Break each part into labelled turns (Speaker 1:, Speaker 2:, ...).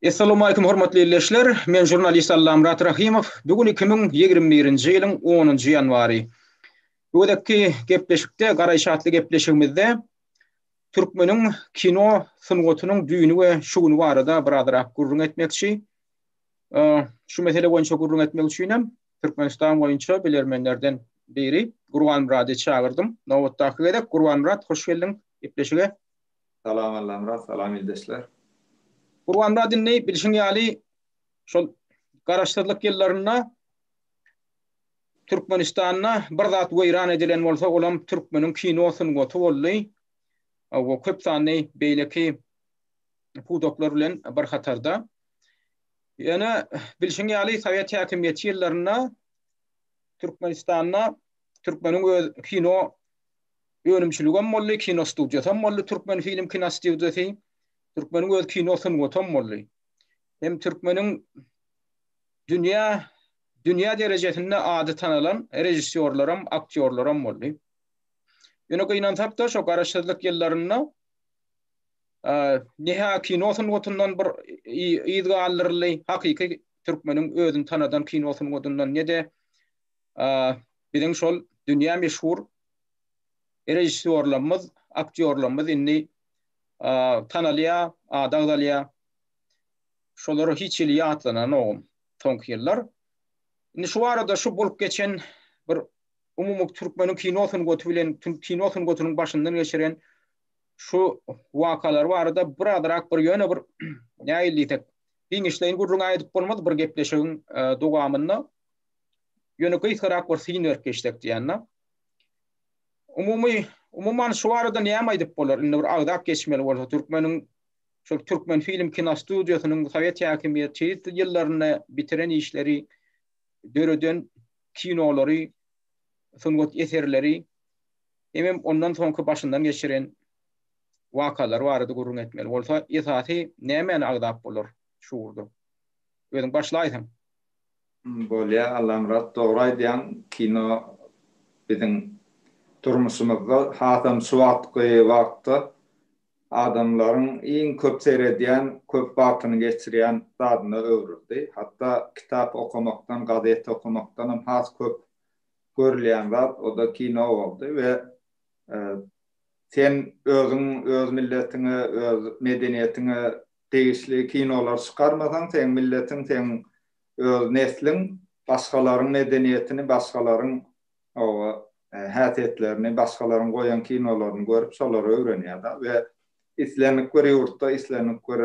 Speaker 1: Essalawmalikim hormatly ildeşler! Men žurnalist Allamyrat Rahymow. Bu gün 2021-nji ýylyň onunjy ýanwary. Bu gezekki gepleşikde Garaýyş atly gepleşigimizde türkmeniň kino sungatynyň düýni we şu güni barada birazrak gürrüň etmekçi. Şu mesele boýunça gürrüň etmek üçin hem Türkmenistan boýunça bilermenlerden biri Gurbanmyrady çagyrdym. Nobatdaky gezek Gurbanmyrat hoş geldiň gepleşige.
Speaker 2: Salam Allamyrat, salam ildeşler.
Speaker 1: Gurbanmyrat indi bilşiň ýaly şol garaşsyzlyk ýyllarynda Türkmenistanda bir zat weýran edilen bolsa olam türkmeniň kino sungaty boldy. We köp sanly beýleki pudaklar bilen bir hatarda. Ýöne bilşiň ýaly sowet häkimiýeti ýyllarynda Türkmenistanda türkmeniň öz kino önümçiligem boldy, kino studiýasam boldy, Türkmenfilm kinostudiýasy, türkmeniň öz kino sungatam boldy. Hem türkmeniň dünýä dünýä derejesinde ady tanalan režissýorlaram, aktýorlaram boldy. Ýöne gynansak-da, şo garaşsyzlyk ýyllarynda ne-hä kino sungatyndan bir yz galdyryldy, hakyky türkmeniň özüni tanadan kino sungatyndan, ne-de biziň şol dünýä meşhur režissýorlarymyz, aktýorlarymyz indi tanalýar, ady agzalýar. Şolar hiç hili ýatlananogam soňky ýyllar. Indi şu barada şu bolup geçen bir umumy türkmeniň kino sungaty bilen kino sungatynyň başyndan geçiren şu wakalar barada birazrak bir ýöne bir nähili diýsek giňişleýin gürrüň aýdyp bolmaz bir gepleşigiň dowamynda ýöne gysgarak bir syn berip geçsek diýende. Umumy umuman şu barada näme aýdyp bolar indi bir agzap geçmeli bolsa türkmeniň şol Türkmenfilm kinostudiýasynyň sowet häkimiýeti ýyllarynda bitiren işleri, döreden kinolary, sungat eserleri hemem ondan soňky başyndan geçiren wakalary barada gürrüň etmeli bolsa, esasy nämäni agzap bolar şu ugurda? Özüň başlaýsaň.
Speaker 2: Bolýa Allamyrat dogry aýdýaň kino biziň durmuşymyzda hasam şu wagtky wagtda adamlaryň iň köp seredýän köp wagtyny geçirýän zadyna öwrüldi. Hatda kitap okamakdan gazet okamakdanam has köp görülýän zat o-da kino boldy we sen özüň öz milletiňe öz medeniýetiňe degişli kinolar çykarmasaň seň milletiň seň öz nesliň başgalaryň medeniýetini başgalaryň oba häsiýetlerini başgalaryň goýan kinolaryny görüp şolary öwrenýärda we islendik bir ýurtda islendik bir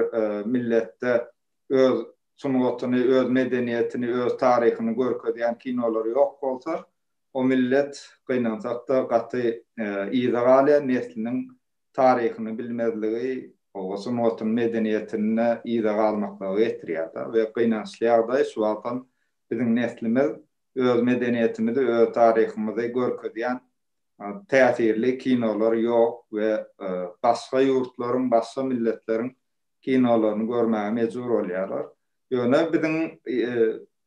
Speaker 2: milletde öz sungatyny öz medeniýetini öz taryhyny görkezýän kinolar ýok bolsa o millet gynansakda gaty yza galýar nesliniň taryhyny bilmezligi oba sungatyny, medeniýetinde yza galmaklyga getirýär-de we gynançly ýagdaý şu wagtam biziň neslimiz öz medeniýetimizi, öz taryhymyzy görkezýän täsirli kinolar ýok we başga ýurtlaryň, başga milletleriň kinolaryny görmäge mejbur bolýarlar. Ýöne biziň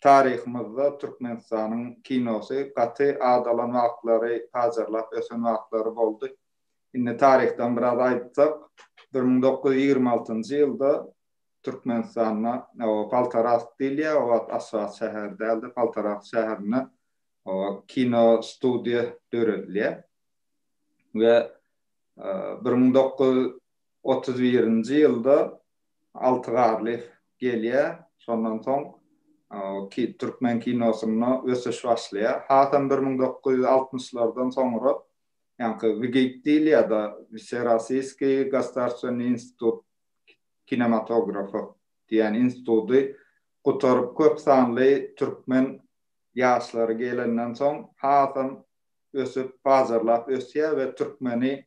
Speaker 2: taryhymyzda Türkmenistanyň kinosy gaty adalan wagtlary, pajarlap ösen wagtlary boldy. Indi taryhdan biraz aýtsak, 1926-njy ýylda Türkmenistanda Paltarak diýilýär, o wagt Aşgabat şäheri däldi, Paltarak şäherinde kino studiýa döredilýär we 1931-nji ýylda Alty Garlyýew gelýär, şondan soň türkmen kinosynda ösüş başlaýar. Hasam 1960-lardan soňra Ýaňky WGIK diýilýär-de, Wserossiýskiý gosudarstwennyý institut kinematografa diýen instituty gutaryp köp sanly türkmen ýaşlary gelenden soň hasam ösüp, pajarlap ösýär we türkmeni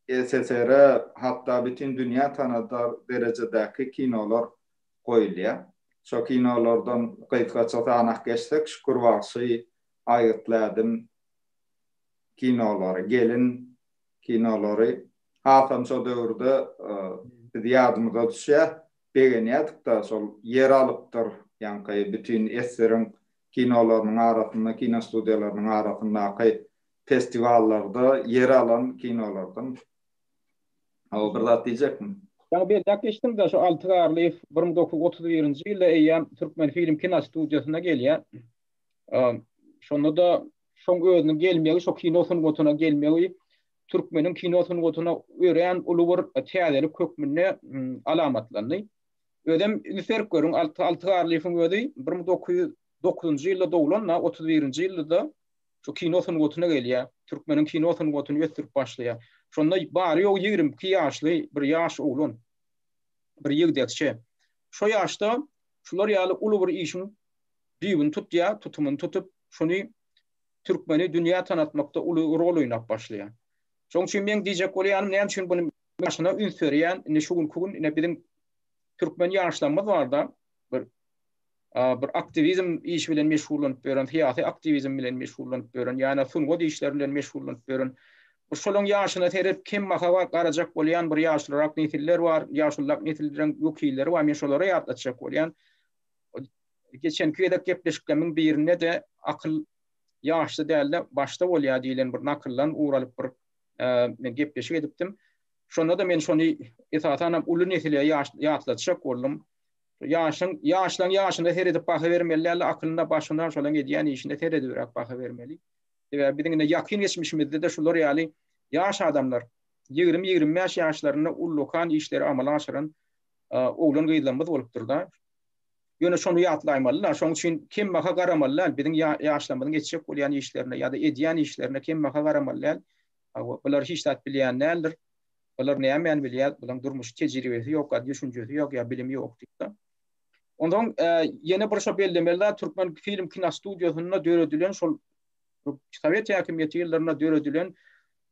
Speaker 2: SSR-e hatda bütin dünýä tanadar derejedäki kinolar goýulýar. Şo kinolardan gysgaça sanap geçsek, Şükür bagşy, Aýgytly ädim, kinolary, gelin kinolary hasam şo döwürde biz ýadymyza düşýär, begenýärdik-de şol ýer alypdyr, ýaňky bütin SSR-iň kinolarynyň arasynda, kinostudiýalarynyň arasyndaky festiwallarda ýer alan kinolardan. Hawa, bir zat diýjekmi?
Speaker 1: Ýaňy belläp geçdim-de, şu Alty Garlyýew 1931-nji ýylda eýýäm Türkmenfilm kinostudiýasyna gelýär. Şonda-da şoň özüniň gelmegi, şo kino sungatyna gelmegi türkmeniň kino sungatyna örän uly bir täzelik hökmünde alamatlandy. Özem üns berip görüň, Alty Alty Garlyýewiň özi 1909-njy ýylda doglan-da, 31-nji ýylda-da şu kino sungatyna gelýär. Türkmeniň kino sungatyny ösdürip başlaýar. Şonda bary-ýogy 22 ýaşly bir ýaş oglan, bir ýigdekçe. Şo ýaşda şular ýaly uly bir işiň düýbüni tutýar, tutumyny tutup, şuny türkmeni dünýä tanatmakda uly rol oýnap başlaýar. Şonuň üçin meň diýjek bolýanym, näme üçin buny başyna üns berýän, indi şu günki gün ine biziň türkmen ýaşlarymyz barda bir bir aktiwizm işi bilen meşgullanyp ýören, syýasy aktiwizm bilen meşgullanyp ýören, ýa-da sungat işleri bilen meşgullanyp ýören, bir şolaryň ýaşyna seredip kembaha garajak bolýan bir ýaşulurak nesiller bar, ýaşulurak nesilleriň wekilleri bar, men şolara ýatlatjak bolýan. Geçenki gezek gepleşiklerimiň birinde-de akyl ýaşda däl-de, başda bolýar diýlen bir nakyldan ugur alyp bir men gepleşik edipdim. Şonda-da men şony esasanam uly nesile ýatlatjak boldum. Ýaşyň, ýaşlaň ýaşyna seredip baha bermeli däl-de, akylyna, başyna, şolaň edýän işine seredibräk baha bermeli. Sebäbi biziň ine ýakyn geçmişimizde-de şular ýaly ýaş adamlar, 20-25 ýaşlarynda ullakan işleri amala aşyran oglan-gyzlarymyz bolupdyr-da. Ýöne şony ýatlaýmaly-da, şonuň üçin kembaha garamaly däl, biziň ýaşlarymyzyň etjek bolýan işlerine ýa-da edýän işlerine kembaha garamaly däl. Hawa, bular hiç zat bilýän däldir. Bular nämäni bilýär? Bularyň durmuş tejribesi ýok, ýa düşünjesi ýok, ýa bilimi ýok diýip-de. Onsoň ýene bir şo bellemeli zat, Türkmen film kinostudiýasynda döredilen şol sowet häkimiýeti ýyllarynda döredilen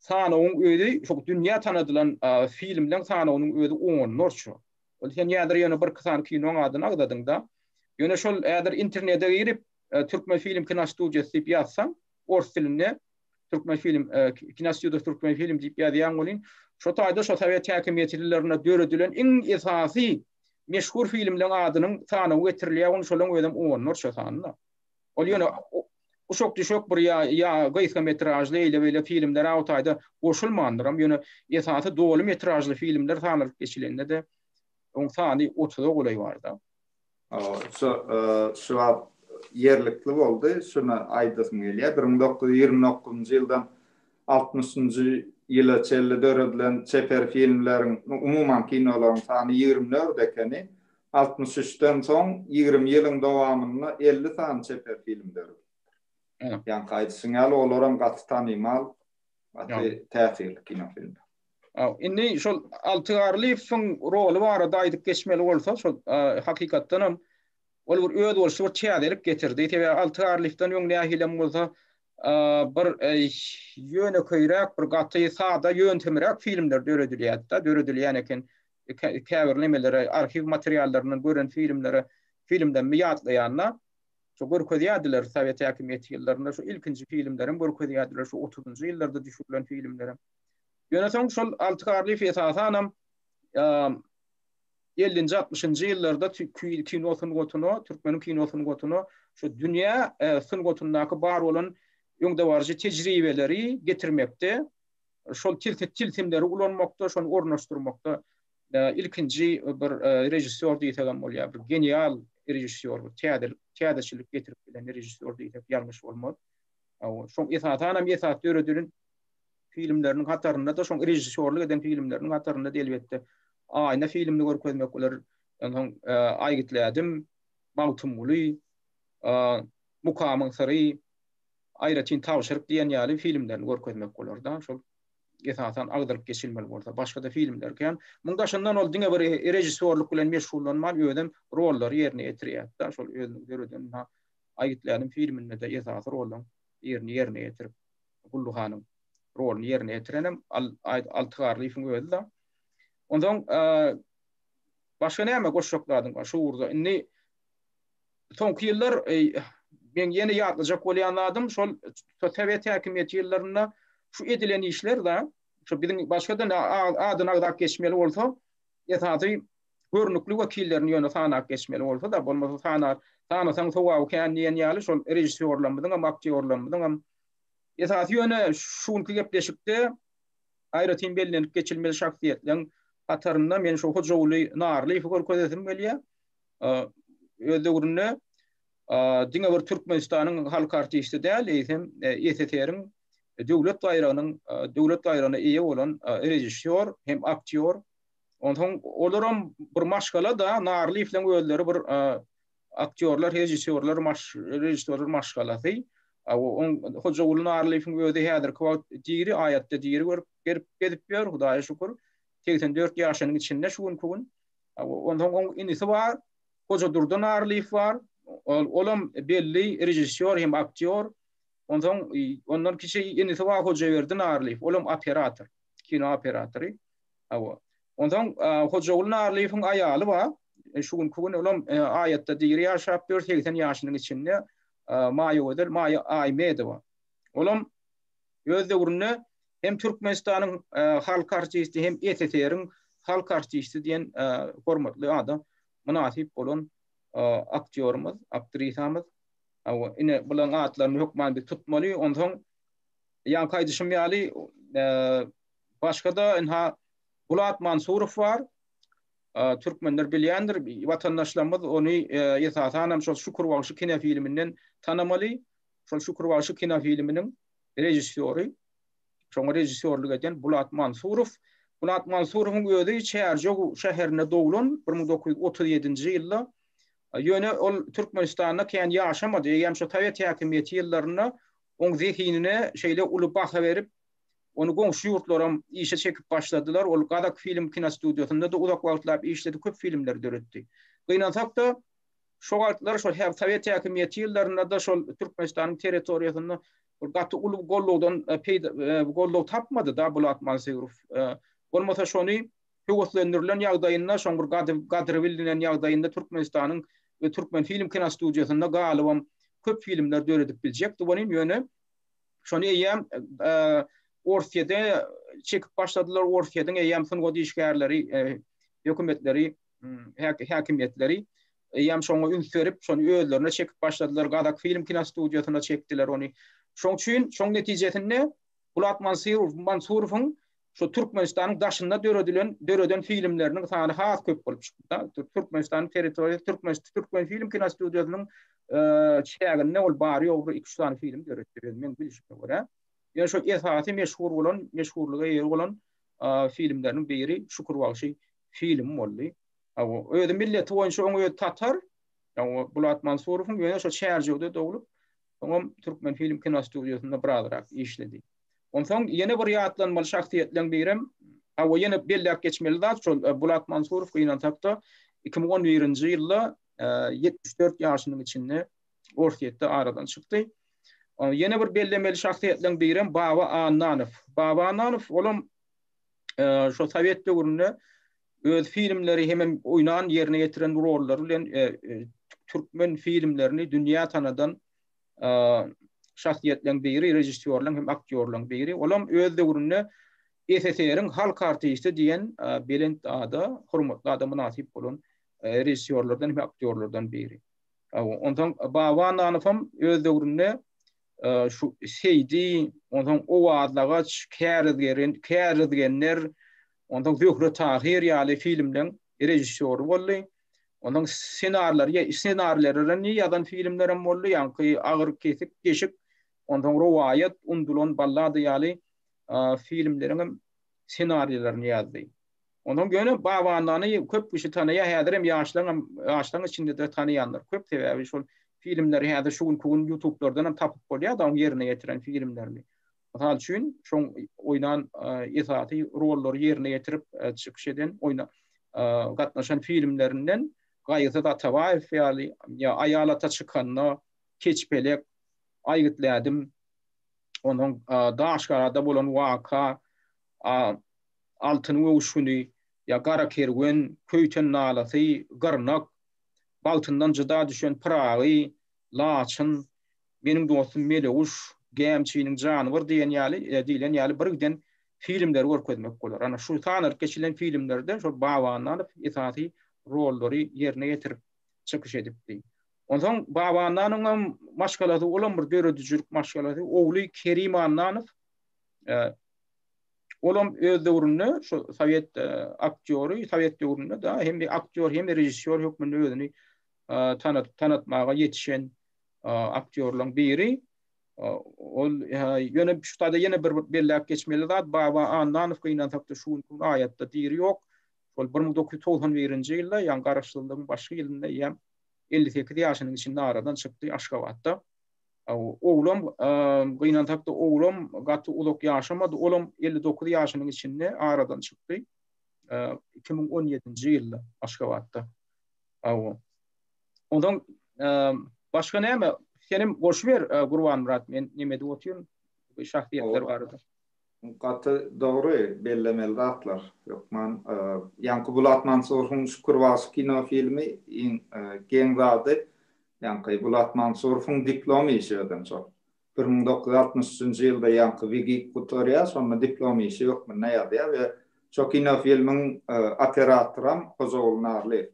Speaker 1: sanawyň özi, şo dünýä tanadylan filmleň sanawynyň özi onlarça. Ol sen häzir ýöne birki sany kinoň adyny agzadyň-da. Ýöne şol häzir internete girip Türkmen film kinostudiýasy diýip ýazsaň, ors dilinde Türkmen film kinostudiýasy Türkmen film diýip ýazýaň welin, şo taýda şo sowet häkimiýeti ýyllarynda döredilen iň esasy meşhur filmleň adynyň sanawy getirilýär, ony şolaň özem onlarça sany-da. Ol ýöne uşak-düşek bir ýa ýa gysga metražly eýle-beýle filmler o taýda goşulmandyram, ýöne esasy doly metražly filmler sanalyp geçilende-de oň sany otuza golaý bar-da.
Speaker 2: Şu şu wagt ýerlikli boldy, şuny aýdasym gelýär. 1929-njy ýyldan altmyşynjy ýyla çenli döredilen çeper filmleriň, umuman kinolaryň sany 24 ekeni. 63-den soň 20 ýylyň dowamynda 50 sany çeper film döredilipdir. Ýaňky aýdyşyň ýaly, olaram gaty tanymal, gaty täsirli kinofilmler.
Speaker 1: Indi şol Alty Garlyýewiň roly barada aýdyp geçmeli bolsa, şol hakykatdan hem ol bir özboluşly bir täzelik getirdi. Sebäbi Alty Garlyýewden öň nähilem bolsa bir ýönekeýräk, bir gaty sada, ýöntemräk filmler döredilýärdi-de, döredilýän eken. Käbir nemelere, arhiw materiallaryndan gören filmlere, filmlerimi ýatlaýanda, şo görkezýärdiler sowet häkimiýeti ýyllarynda şu ilkinji filmlerem görkezýärdiler, şu otuzynjy ýyllarda düşürilen filmlerem. Ýöne soň şol Alty Garlyýew esasanam ellinji, altmyşynjy ýyllarda kino sungatyna, türkmeniň kino sungatyna şu dünýä sungatyndaky bar bolan öňdebaryjy tejribeleri getirmekde, şol tilsimleri ulanmakda, şony ornaşdyrmakda ilkinji bir režissýor diýsek hem bolýar, bir genial režissýor, bir täzelik, täzeçillik getirip bilen režissýor diýsek ýalňyş bolmaz. Şoň esasanam esas döredilen filmleriniň hatarynda-da, şoň režissýorlyk eden filmleriniň hatarynda-da elbetde Aýna filmini görkezmek bolar. Onsoň Aýgytly ädim, Magtymguly, Mukamyň syry, Aýratyn tabşyryk diýen ýaly filmlerini görkezmek bolar-da. Şol esasan agzalyp geçilmeli bolsa, başga-da filmler kän. Muň daşyndan ol diňe bir režissýorlyk bilen meşgullanman, özem rollary ýerine ýetirýärdi-de. Şol özüniň döreden Aýgytly ädim filminde-de esasy roluň birini ýerine ýetirip. Gully hanyň roluny ýerine ýetirenem Alty Garlyýewiň özi-de. Onsoň başga näme goşjak zadyň bar şu ugurda? Indi soňky ýyllar meň ýene ýatlajak bolýan zadym şol sowet häkimiýeti ýyllarynda şu edilen işler-de, şu biziň başga-da adyny agzap geçmeli bolsa, esasy görnükli wekillerini ýöne sanap geçmeli bolsa-da, bolmasa sanar, sanasaň sogaby kän diýen ýaly şol režissýorlarymyzyňam, aktýorlarymyzyňam Esasy ýöne şu günki gepleşikde aýratyn bellenip geçilmeli şahsyýetleň. hatarynda men şu Hojaguly Narlyýewi görkezesim gelýär. Öz döwründe diňe bir Türkmenistanyň halk artisti däl, eýsem SSR-iň döwlet baýragynyň döwlet baýragyna eýe bolan režissýor hem aktýor. Onsoň olaram bir maşgala-da, Narlyýewleň özleri bir aktýorlar, režissýorlar, režissýorlar maşgalasy. Oň Hojaguly Narlyýewiň özi häzirki wagt diri, aýatda diri görüp, gelip gezip ýör, Hudaýa şükür. 84 ýaşynyň içinde şu günki gün. Onsoň oň inisi bar, Hojadurdy Narlyýew bar. Ol olam belli režissýor hem aktýor. Onsoň ondan kiçi inisi bar Hojaberdi Narlyýew, olam operator, kino operatory. Hawa. Onsoň Hojaguly Narlyýewiň aýaly bar. Şu günki gün olam aýatda diri ýaşap ýör, 80 ýaşynyň içinde Maýagözel Maýa Aýmedowa. Olam öz döwründe hem Türkmenistanyň halk artisti, hem SSR-iň halk artisti diýen hormatly ada mynasyp bolan aktýorymyz, aktrisamyz. Hawa, ine bularyň atlaryny hökman biz tutmaly. Onsoň ýaňky aýdyşym ýaly, başga-da ynha Bulat Mansurow bar. Türkmenler bilýändir, watandaşlarymyz ony esasan hem şol Şükür bagşy kinofilminden tanamaly. Şol Şükür bagşy kinofilminiň režissýory, şoňa režissýorlyk eden Bulat Mansurow. Bulat Mansurowyň özi Çärjew şäherinde doglan 1937-nji ýylda. Ýöne ol Türkmenistanda kän ýaşamady. Eýýäm şo sowet häkimiýeti ýyllarynda oň zehinine şeýle uly baha berip, ony goňşy ýurtlaram işe çekip başladylar. Ol Gazak film kinostudiýasynda-da uzak wagtlap işledi, köp filmleri döretdi. Gynansak-da, Şo wagtlar şol sowet häkimiýeti ýyllarynda-da şol Türkmenistanyň territoriýasynda bir gaty uly gollawdan peýda gollaw tapmady-da Bulat Mansurow. Bolmasa şony höweslendirilen ýagdaýynda, şoň bir gadyry bilinen ýagdaýynda Türkmenistanyň we Türkmenfilm kinostudiýasynda galybam köp filmler döredip biljekdi welin, ýöne şony eýýäm Orsýede çekip başladylar, Orsýediň eýýäm sungat işgärleri, hökümetleri häkimiýetleri eýýäm şoňa üns berip, şony özlerine çekip başladylar. Gazak film kinostudiýasyna çekdiler ony. Şoň üçin, şoň netijesinde Bulat Mansurow, Mansurowyň şu Türkmenistanyň daşynda döredilen, döreden filmleriniň sany has köp bolup çykdy. Türkmenistanyň territoriýasy, Türkmen, Türkmen film kinostudiýasynyň çäginde ol bary-ýogy bir iki-üç sany film döretdi, meň bilşime görä. Ýöne şo esasy meşhur bolan, meşhurlyga eýe bolan filmleriniň biri Şükür bagşy filmi boldy. Hawa, özi milleti boýunça oň özi tatar. Hawa, Bulat Mansurowyň ýöne şo Çärjewde doglup, soňam Türkmen film kinostudiýasynda birazrak işledi. Onsoň ýene bir ýatlanmaly şahsyýetleň birem, hawa ýene belläp geçmeli zat şol e, Bulat Mansurow gynansak-da 2011-nji ýylda 74 e, ýaşynyň içinde Orsýetde aradan çykdy. Ýene bir bellemeli şahsyýetleň birem Baba Annanow. Baba Annanow olam şo sowet döwründe öz filmleri hemem oýnan ýerine ýetiren rollary bilen türkmen filmlerini dünýä tanadan şahsyýetleň biri, režissýorlaryň hem aktýorlaryň biri. Olam öz döwründe SSR-iň halk artisti diýen belent ada, hormatly ada mynasyp bolan režissýorlardan hem aktýorlardan biri. Onsoň Baba Annanowam öz döwründe şu Seýdi, onsoň Owazlagaç, Kärizgeren, Kärizgenler, onsoň Zöhre Tahyr ýaly filmleň režissýory boldy. Onsoň ssenarileri, ssenarilerini ýazan filmlerem boldy, ýaňky Agyr kesik, Deşik, onsoň Rowaýat, Undulan ballada ýaly filmleriň hem ssenarilerini ýazdy. Onsoň ýöne Baba Annany köp kişi tanaýar, häzirem ýaşlaryňam, ýaşlaryň içinde-de tanaýanlar köp, sebäbi şol filmleri häzir şu günki gün ýutublardan hem tapyp bolýar-da oň ýerine ýetiren filmlerini. Mysal üçin, şoň oýnan esasy rollary ýerine ýetirip çykyş eden, oýna gatnaşan filmlerinden Gaýgysyz Atabaýew ýaly, ýa Aýal ata çykanda, Keçpelek, Aýgytlädim, onsoň Daşgarada bolan waka, Altyn öwüşgini, ýa Gara kerwen, Köýten nalasy, Gyrnak, Bagtyndan jyda düşen Pyragy, Laçyn, Meniň dostum Meleguş, Gämçiniň jany bir diýen ýaly, diýlen ýaly birgiden filmleri görkezmek bolar. Ana şu sanalyp geçilen filmlerde şol Baba Annanow esasy rollary ýerine ýetirip çykyş edipdi. Onsoň Baba Annanyňam maşgalasy olam bir döredijilik maşgalasy. Ogly Kerim Annanow. Olam öz döwründe şu sowet aktýory, sowet döwründe da hem aktýor hem režissýor hökmünde özüni tanat tanatmaga ýetişen aktýorlaryň biri. Ol ýöne şu taýda ýene bir belläp geçmeli zat Baba Annanow gynansakda şu günki gün aýatda diri ýok. Şol 1991-nji ýylda, ýagny garaşsyzlygyň başky ýylynda eýýäm 58 ýaşynyň içinde aradan çykdy Aşgabatda. Oglam gynansakda oglam gaty uzak ýaşamady. Olam 59 ýaşynyň içinde aradan çykdy. 2017-nji ýylda Aşgabatda. Hawa. Ondan başga näme? Senem goşuber Gurbanmyrat, men neme edip otyryn bu şahsyýetler barada.
Speaker 2: Gaty dogry bellemeli zatlar. Hökman ýaňky Bulat Mansurowyň Şükür bagşy kino filmi iň geň zady ýaňky Bulat Mansurowyň diplom işi özem şol. 1963-nji ýylda ýaňky WGIK gutarýar, şonda diplom işi hökmünde ýazýar we şo kino filmiň operatoram Hojaguly Narlyýew.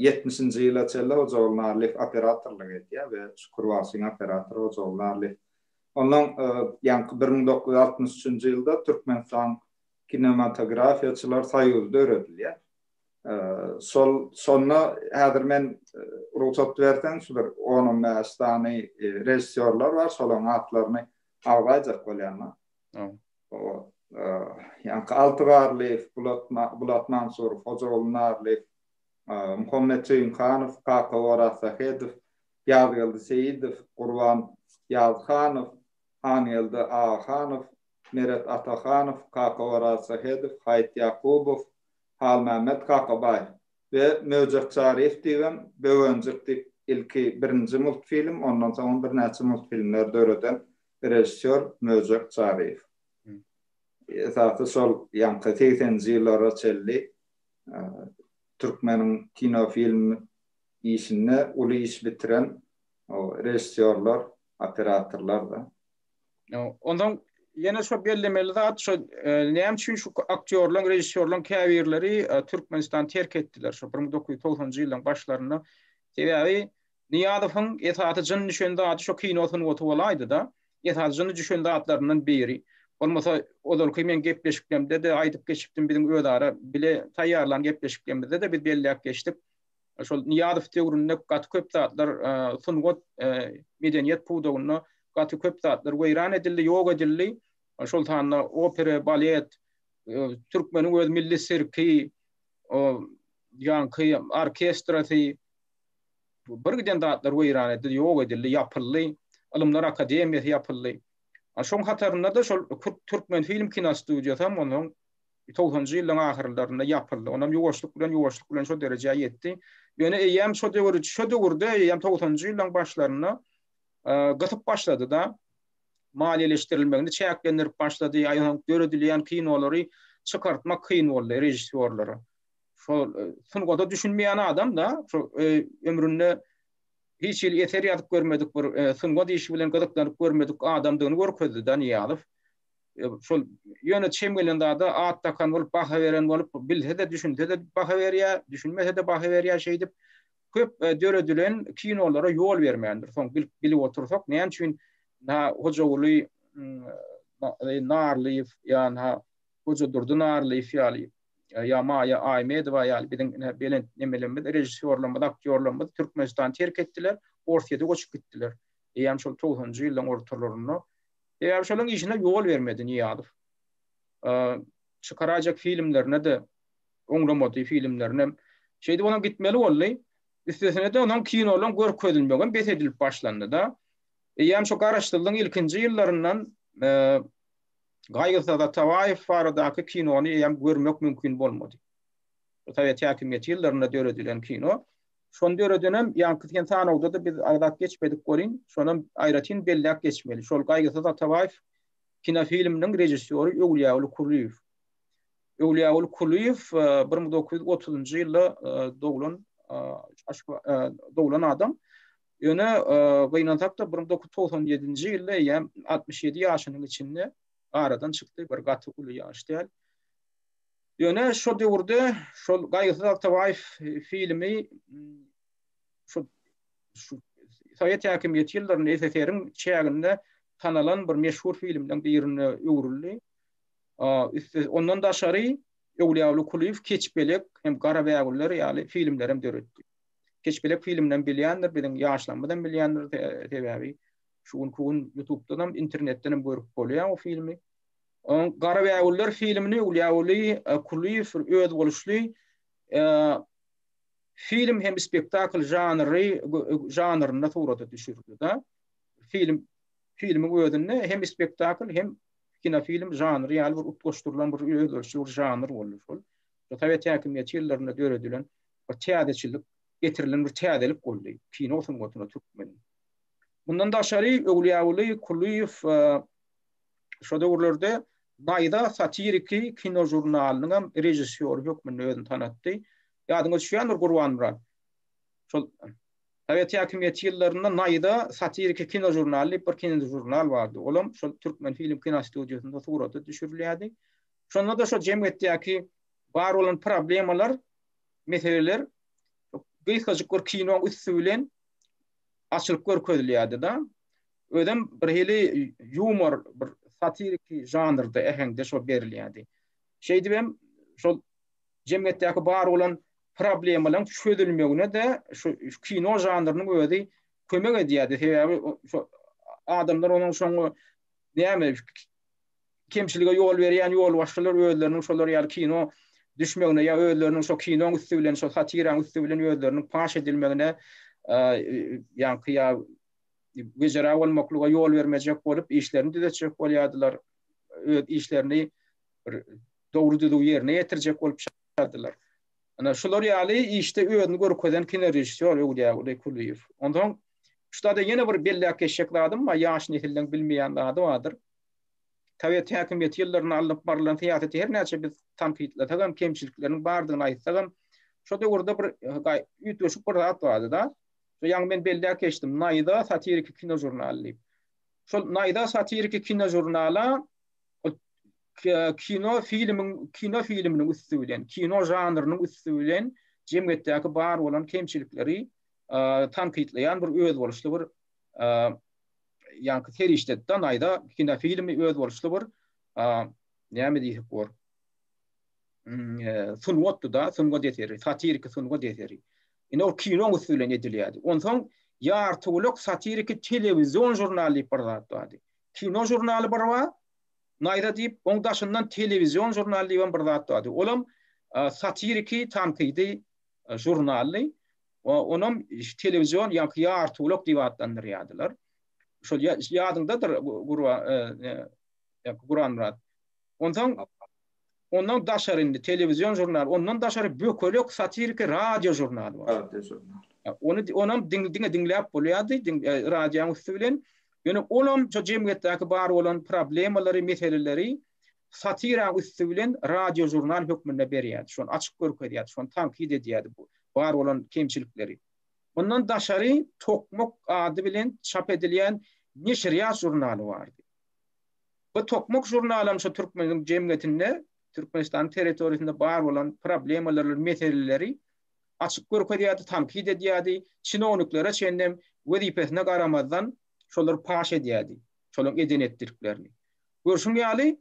Speaker 2: Ýetmişinji ýyla çenli Hojaguly Narlyýew operatorlyk edýär we Şükür bagşyň operatory Hojaguly Narlyýew. Ondan ýaňky 1963-nji ýylda Türkmenistan kinematografiýaçylar soýuzy döredilýär. Şol şonda häzir men rugsat berseň şu bir on-on bäş sany režissýorlar bar, şolaryň atlaryny agzaýjak bolýan-da. Ýaňky Alty Garlyýew, Bulat Bulat Mansurow, Hojaguly Narlyýew, Muhammet Söýünhanow, Kaka Orazsähedow, Ýazgeldi Seýidow, Gurban Ýazhanow, Hangeldi Agahanow, Meret Atahanow, Kaka Orazsähedow, Haýyt Ýakubow, Halmämmet Kakabaýew we Möjek Çaryýew diýibem Böwenjik diýip ilki birinji multfilm, ondan soňam birnäçe multfilmler döreden režissýor Möjek Çaryýew. Esasy şol ýaňky segseninji ýyllara çenli türkmeniň kinofilm işinde uly iş bitiren režissýorlar, operatorlar-da.
Speaker 1: Onsoň ýene şo bellemeli zat, şo näme üçin şu aktýorlaryň, režissýorlaryň käbirleri Türkmenistany terk etdiler şo 1990-njy ýyllaryň başlarynda. Sebäbi Nyýazowyň esasy jyny düşen zady şo kino sungaty bolaýdy-da. Esasy jyny düşen zatlaryndan biri. Bolmasa ozalky men gepleşiklerimde-de aýdyp geçipdim, biziň özara bile taýýarlan gepleşiklerimizde-de biz belläp geçdik. Şol Nyýazow döwründe gaty köp zatlar sungat, medeniýet pudagynda gaty köp zatlar weýran edildi, ýok edildi. Şol sanda opera, balet, türkmeniň öz milli sirki, ýaňky orkestrasy bir giden zatlar weýran edildi, ýok edildi, ýapyldy. Ylymlar akademiýasy ýapyldy. Şoň hatarynda-da şol Türkmenfilm kinostudiýasy hem onsoň togsanjy ýyllaryň ahyrlarynda ýapyldy. Onam ýuwaşlyk bilen, ýuwaşlyk bilen şo derejä ýetdi. Ýöne eýýäm şo döwür, şo döwürde eýýäm togsanjy ýyllaryň başlarynda gysyp başlady-da. Maliýeleşdirilmegini çäklendirip başlady. Aýoň döredilýän kinolary çykartmak kyn boldy režissýorlara. Şol sungata düşünmeýän adam-da, şo ömründe hiç hili eser ýazyp görmedik bir sungat işi bilen gyzyklanyp görmedik adamdygyny görkezdi-de Nyýazow. Şol ýöne çem gelen zada at dakan bolup baha beren bolup bilse-de düşünse-de baha berýär, düşünmese-de baha berýär şeýdip köp döredilen kinolara ýol bermändir. Soň bilip bilip otursak näme üçin na Hojaguly Narlyýew ýa na Hojadurdy Narlyýew ýaly ýa Maýa Aýmedowa ýaly biziň ine belent nemelerimiz, režissýorlarymyz, aktýorlarymyz Türkmenistany terk etdiler, Orsýete göçüp gitdiler. Eýýäm şol togsanjy ýyllaryň ortalarynda Sebäbi şolaryň işine ýol bermedi Nyýazow. Çykaraýjak filmlerine-de oňlamady filmlerinem. Şeýdip onuň gitmeli boldy. Üstesine-de onuň kinolaryň görkezilmegem bes edilip başlandy-da. Eýýäm şu garaşsyzlygyň ilkinji ýyllaryndan Gaýgysyz Atabaýew baradaky kinony eýýäm görmek mümkin bolmady. Sowet häkimiýeti ýyllarynda döredilen kino. Şony döredenem ýaňky sen sanawda-da biz agzap geçmedik welin, şonam aýratyn belläp geçmeli. Şol Gaýgysyz Atabaýew kinofilminiň režissýory Öwlüýäguly Kulyýew. Öwlüýäguly Kulyýew 1930-njy ýylda doglan doglan adam. Ýöne gynansak-da 1997-nji ýylda eýýäm 67 ýaşynyň içinde aradan çykdy. Bir gaty uly ýaş däl. Ýöne şo döwürde şol Gaýgysyz Altabaýew filmi şu şu Sowet häkimiýeti ýyllarynda SSR-iň çäginde tanalan bir meşhur filmden birine öwrüldi. Üsti ondan daşary Öwlüýaguly Kulyýew Keçpelek hem Gara bägüller ýaly filmler hem döretdi. Keçpelek filmini hem bilýändir, biziň ýaşlarymyz hem bilýändir, sebäbi şu günki gün ýutubdan hem, internetden hem görüp bolýar o filmi. Oň Gara bägüller filmini Öwlüýaguly Kulyýew özboluşly film hem spektakl žanry žanrynda surata düşürdi-de. Film filmiň özünde hem spektakl hem kinofilm žanry ýaly bir utgaşdyrylan bir özboluşly bir žanr boldy şol. Sowet häkimiýeti ýyllarynda döredilen bir täzeçillik, getirilen bir täzelik boldy kino sungatyna türkmeniň. Mundan daşary Öwlüýaguly Kulyýew şo döwürlerde Naýza satiriki kinožurnalynyň hem režissýory hökmünde özüni tanatdy. Ýadyňa düşýändir Gurbanmyrat. Şol Sowet häkimiýeti ýyllarynda Naýza satiriki kinožurnaly diýip bir kinožurnal bardy. Olam şol Türkmenfilm kinostudiýasynda surata düşürilýärdi. Şonda-da şol jemgyýetdäki bar bolan problemalar, meseleler gysgajyk bir kinoň üsti bilen açylyp görkezilýärdi-de. Özem bir hili ýumor, bir satiriki žanrda, äheňde şol berilýärdi. Şeýdibem şol jemgyýetdäki bar bolan problemalaryň çözülmegine-de şu kino žanrynyň özi kömek edýärdi. Sebäbi şu adamlar onuň şoňa näme kemçilige ýol berýän ýolbaşçylar özleriniň şolar ýaly kino düşmegine ýa özleriniň şo kinoň üsti bilen, şo satiraň üsti bilen özleriniň paş edilmegine ýaňky ýa wejera bolmaklyga ýol bermejek bolup işlerini düzetjek bolýardylar. Öz işlerini bir dogry düzüw ýerine ýetirjek bolup çykardylar. Ana şular ýaly işde özüni görkezen kinorežissýor Öwlüýaguly Kulyýew. Onsoň şuda-da ýene bir belläp geçjek zadym bar, ýaş nesilleň bilmeýän zady bardyr. Sowet häkimiýeti ýyllarynda alnyp barylan syýasaty her näçe biz tankytlasagam, kemçilikleriniň bardygyny aýtsagam, şo döwürde bir üýtgeşik bir zat bardy-da. Şo ýaňy men belläp geçdim, Naýza satiriki kinožurnaly diýip. Şol Naýza satiriki kinožurnala kino filmiň kino filminiň üsti bilen, kino žanrynyň üsti bilen jemgyýetdäki bar bolan kemçilikleri tankytlaýan bir özboluşly bir ýaňky serişdeden aýda kinofilmi özboluşly bir näme diýsek bor sungatdy da, sungat eseri, satiriki sungat eseri. Ine ol kinoň üsti bilen edilýärdi. Onsoň Ýartygulak satiriki telewizion žurnaly diýip bir zat bardy. Kino žurnaly bir bar, Naýza diýip, oň daşyndan telewizion žurnaly diýibem bir zat bardy. Olam satiriki, tankydy žurnally. Onam telewizion ýaňky Ýartygulak diýip atlandyrýardylar. Şol ýadyňdadyr Gurbanmyrat. Onsoň ondan daşary indi telewizion žurnal, ondan daşary Bökelek satiriki radio žurnaly bar.
Speaker 2: Radio žurnal.
Speaker 1: Ony onam diňe diňläp bolýardy, radioň üsti bilen. Ýöne olam şo jemgyýetdäki bar bolan problemalary, meseleleri satiraň üsti bilen radio žurnal hökmünde berýärdi. Şony açyk görkezýärdi, şony tankyt edýärdi bu bar bolan kemçilikleri. Mundan daşary Tokmak ady bilen çap edilýän neşirýat žurnaly bardy. Bu Tokmak žurnalam şo türkmeniň jemgyýetinde, Türkmenistanyň territoriýasynda bar bolan problemalary, meseleleri açyp görkezýärdi, tankyt edýärdi, çinowniklere çenlem wezipesine garamazdan şolary paş edýärdi, şolaryň eden-etdiliklerini. Görşüň ýaly,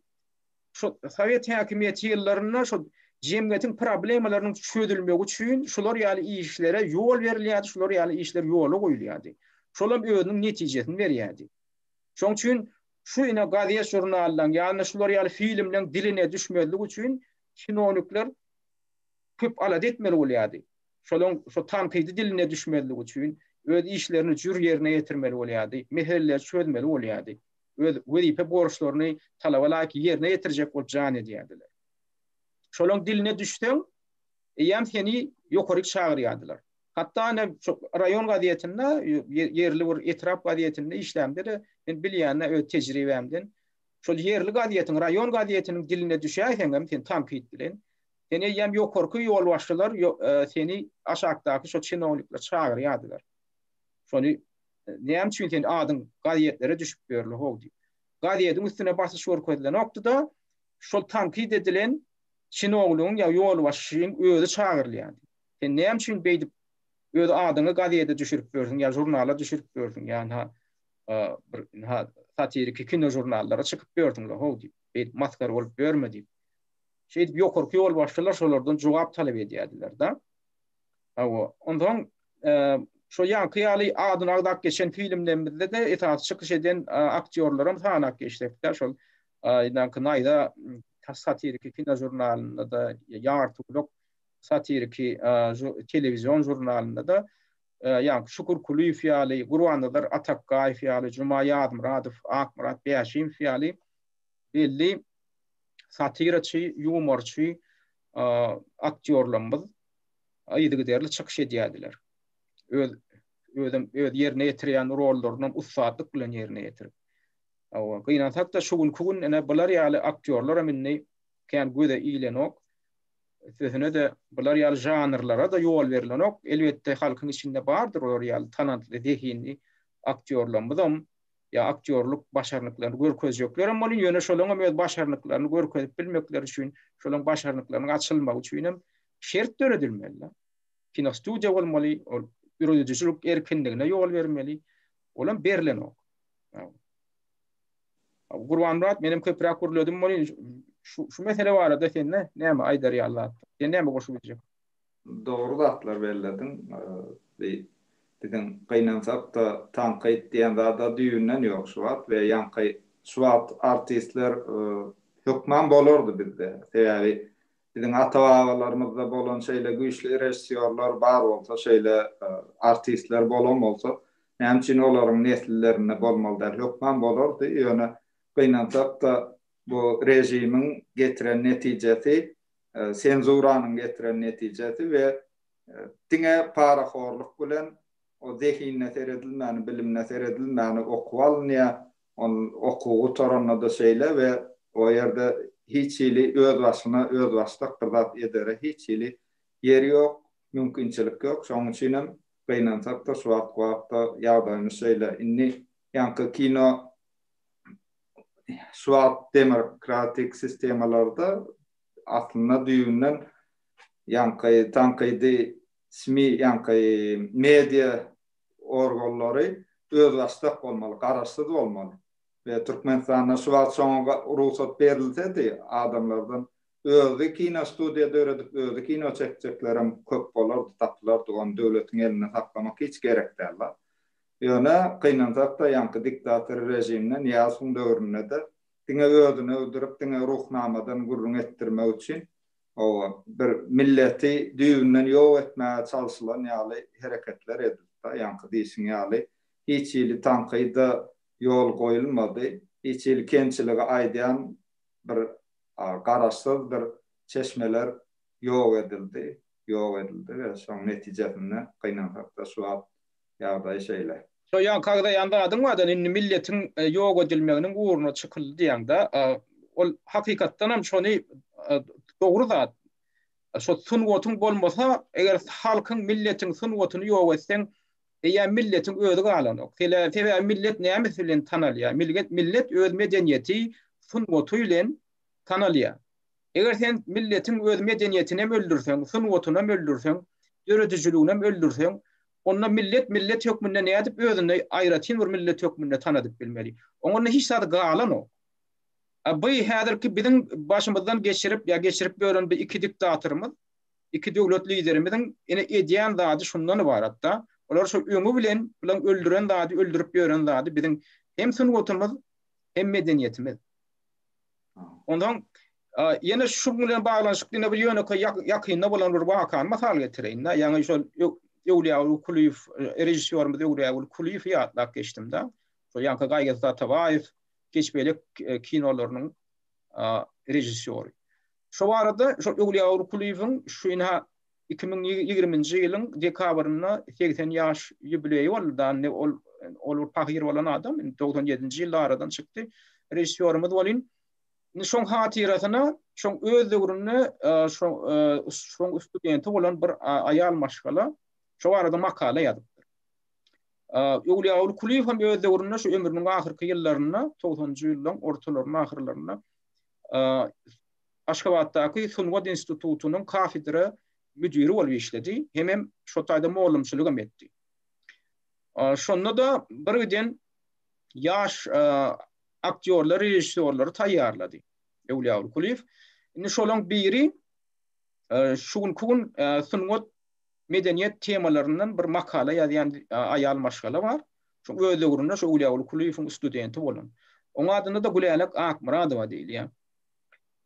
Speaker 1: şo sowet häkimiýeti ýyllarynda şo jemgyýetiň problemalarynyň çözülmegi üçin şular ýaly işlere ýol berilýärdi, şular ýaly işler ýola goýulýardy. Şolam özüniň netijesini berýärdi. Şoň üçin şu ine gazet-žurnallaryň ýa-da şular ýaly filmleň diline düşmezlik üçin çinownikler köp alada etmeli bolýardy. Şolaň şo tankydy diline düşmezlik üçin öz işlerini jür ýerine ýetirmeli bolýardy, meseleleri çözmeli bolýardy. Öz wezipe borçlaryny talaba laýyk ýerine ýetirjek bolup jan edýärdiler. Şolaň diline düşseň, eýýäm seni ýokaryk çagyrýardylar. Hatda ine şo raýon gazetinde, ýerli bir etrap gazetinde işlämde-de men bilýän-de öz tejribämden, şol ýerli gazetiň, raýon gazetiniň diline düşäýseňem sen tankyt bilen, Seni eýýäm ýokarky ýolbaşçylar seni aşakdaky şo çinownikler çagyrýardylar. Şony näme üçin sen adyň gazetlere düşüp ýörle how diýip. Gazediň üstüne basyş görkezilenokdy-da, şol tankyt edilen çinownigiň ýa ýolbaşçyň özi çagyrylýardy. Sen näme üçin beýdip öz adyňy gazede düşürip ýörsüň ýa žurnala düşürip ýörsüň ýa bir satiriki kino žurnallara çykyp ýörsüň-le how diýip. Beýdip masgara bolup ýörme diýip. Şeýdip ýokarky ýolbaşçylar şolardan jogap talap edýärdiler-de. Hawa, onsoň şo ýaňky ýaly adyny agzap geçen filmlerimizde-de esasy çykyş eden aktýorlaram sanap geçsek-de, şol ýaňky Naýza satiriki kinožurnalynda-da, Ýartygulak satiriki telewizion žurnalynda-da ýaňky Şükür Kulyýew ýaly, Gurbannazar Atakgaýew ýaly, Juma Ýazmyradow, Akmyrat Bäşimow ýaly belli satiraçy, ýumorçy aktýorlarymyz yzygiderli çykyş edýärdiler. Öz özem öz ýerine ýetirýän rollarynam ussatlyk bilen ýerine ýetirip. Hawa, gynansak-da şu günki gün ine bular ýaly aktýorlaram indi kän göze ilenok. Üstesine-de bular ýaly žanrlara-da ýol berlenok. Elbetde halkyň içinde bardyr olar ýaly talantly, zehinli aktýorlarymyzam ýa aktýorlyk başarnyklaryny görkezjeklerem bolýar, ýöne şolaryň hem öz başarnyklaryny görkezip bilmekleri üçin, şolaryň başarnyklarynyň açylmagy üçin hem şert döredilmeli. Kinostudiýa bolmaly, ol döredijilik erkinligine ýol bermeli. Olam berlenok. Gurbanmyrat, menem köpräk gürledim welin, şu şu mesele barada sende näme aýdar ýaly zat? Sen näme goşup biljek?
Speaker 2: Dogry zatlar bellediň. Biziň gynansak-da tankyt diýen zada düýbünden ýok şu wagt we ýaňky şu wagt artistler hökman bolardy bizde. Sebäbi biziň ata-babalarymyzda bolan şeýle güýçli režissýorlar bar bolsa, şeýle artistler bolan bolsa, näme üçin olaryň nesillerinde bolmaly däl? Hökman bolardy, ýöne gynansak-da bu režimiň getiren netijesi, senzuranyň getiren netijesi we diňe parahorluk bilen o zehinine seredilmäni, bilimine seredilmäni okuw alynýar. Ol okuwy gutaranda-da şeýle we o ýerde hiç hili özbaşyna, özbaşdak bir zat edere hiç hili ýeri ýok, mümkinçilik ýok. Şonuň üçinem gynansak-da şu wagtky wagtda ýagdaýymyz şeýle. Indi ýaňky kino şu wagt demokratik sistemalarda aslynda düýbünden ýaňky tankydy SMI ýaňky media organlary özbaşdak bolmaly, garaşsyz bolmaly. We Türkmenistanda şu wagt şoňa rugsat berilsedi adamlardan özi kino studiýa döredip özi kino çekjeklerem köp bolardy, tapylardy ony döwletiň elinde saklamak hiç gerek däl zat. Ýöne gynansakda ýaňky diktator režimde Nyýazowyň döwründe-de diňe özüni öwdürip diňe Ruhnamadan gürrüň etdirmek üçin Hawa, bir milleti düýbünden ýok etmäge çalşylan ýaly hereketler edildi-de, ýaňky diýşiň ýaly, hiç hili tankyda ýol goýulmady, hiç hili kemçiligi aýdýan bir garaşsyz bir çeşmeler ýok edildi, ýok edildi we şoň netijesinde gynansakda şu wagt ýagdaý şeýle.
Speaker 1: Şo ýaňky agzaýan zadyň bardan indi milletiň ýok edilmeginiň ugruna çykyldy diýýäňdä. Ol hakykatdanam şony dogry zat. Şo sungatyň bolmasa, eger halkyň, milletiň sungatyny ýok etseň, eýýäm milletiň özi galanok. Sebäbi millet nämesi bilen tanalýar? Millet millet öz medeniýeti, sungaty bilen tanalýar. Eger sen milletiň öz medeniýetinem öldürseň, sungatynam öldürseň, döredijiliginem öldürseň, onda millet millet hökmünde nädip özüni aýratyn bir millet hökmünde tanadyp bilmeli? Oňa onda hiç zat galanok. A bu häzirki biziň başymyzdan geçirip ýa geçirip ýören bu iki diktatorymyz, iki döwlet liderimiziň ine edýän zady şundan ybarat-da. Olar şo öňi bilen bulaň öldüren zady, öldürip ýören zady biziň hem sungatymyz, hem medeniýetimiz. Onsoň ýene şu bilen baglanyşykly ýene bir ýönekeý ýakynda bolan bir wakany mysal getireýin-de. Ýaňy şol Öwlüýaguly Kulyýew, režissýorymyz Öwlüýaguly Kulyýewi ýatlap geçdim-de. Şol ýaňky Gaýgysyz Atabaýew, Keçpelek kinolarynyň režissýory. Şo barada şol Öwlüýaguly Kulyýewiň şu ynha 2020-nji ýylyň dekabrynda 80 ýaş ýubileýi boldy-da, indi ol ol bir pahyr bolan adam, indi 97-nji ýylda aradan çykdy. Režissýorymyz welin, indi şoň hatyrasyna, şoň öz döwründe şo şoň studenti bolan bir aýal maşgala şo barada makala ýazypdyr. Öwlüýaguly Kulyýew hem öz döwründe şu ömrüniň ahyrky ýyllarynda, 90-njy ýyllaryň ortalarynda, ahyrlarynda Aşgabatdaky Sungat institutynyň kafedra müdiri bolup işledi, hemem şo taýda mugallymçylygam etdi. Şonda-da birgiden ýaş aktýorlary, režissýorlary taýýarlady. Öwlüýaguly Kulyýew. Indi şolaň biri şu günki gün sungat medeniýet temalaryndan bir makala ýazýan aýal maşgala bar. Şoň öz döwründe şu Öwlüýaguly Kulyýewiň studenti bolan. Oň adyna-da Gülälek Akmyradowa diýilýär.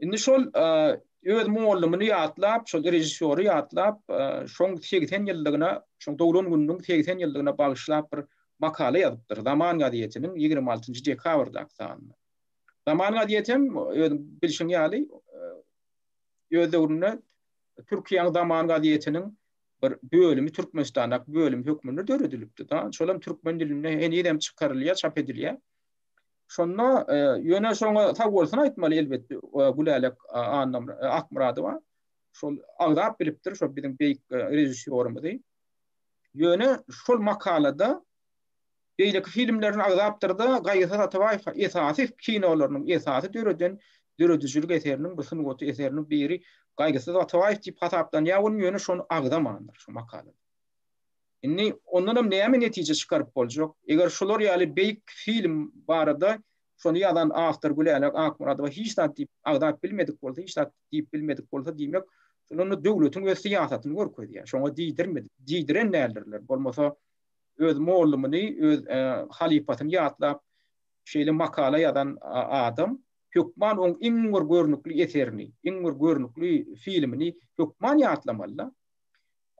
Speaker 1: Indi şol öz mugallymyny ýatlap, şol režissýory ýatlap, şoň 80 ýyllygyna, şoň doglan gününiň 80 ýyllygyna bagyşlap bir makala ýazypdyr Zaman gazetiniň 26-njy dekabrdaky sanynda. Zaman gazeti hem özüň bilşiň ýaly öz döwründe Türkiýäniň Zaman gazetiniň bir bölümi Türkmenistandaky bölüm hökmünde döredilipdi. Şol hem türkmen dilinde henizem çykarylýar, çap edilýär. Şonda ýöne şoňa sag bolsun aýtmaly elbetde Gülälek Akmyradowa. Şol agzap bilipdir şol biziň beýik režissýorymyzy. Ýöne şol makalada beýleki filmlerini agzapdyr-da, Gaýgysyz Atabaýew esasy kinolarynyň esasy döreden döredijilik eseriniň, bu sungaty eseriniň biri Gaýgysyz Atabaýew diýip hasaplanýar, ony ýöne şony agzamandyr şu makalada. Indi ondanam näme netije çykaryp boljak? Eger şular ýaly beýik film barada şony ýazan awtor Gülälek Akmyradowa hiç zat diýip agzap bilmedik bolsa, hiç zat diýip bilmedik bolsa, diýmek, şol onda döwletiň öz syýasatyny görkezýär. Şoňa diýdirmedik, diýdiren däldirler. Bolmasa öz mollumyny, öz halypasyny ýatlap şeýle makala ýazan adam hökman oň iň bir görnükli eserini, iň bir görnükli filmini hökman ýatlamaly-da.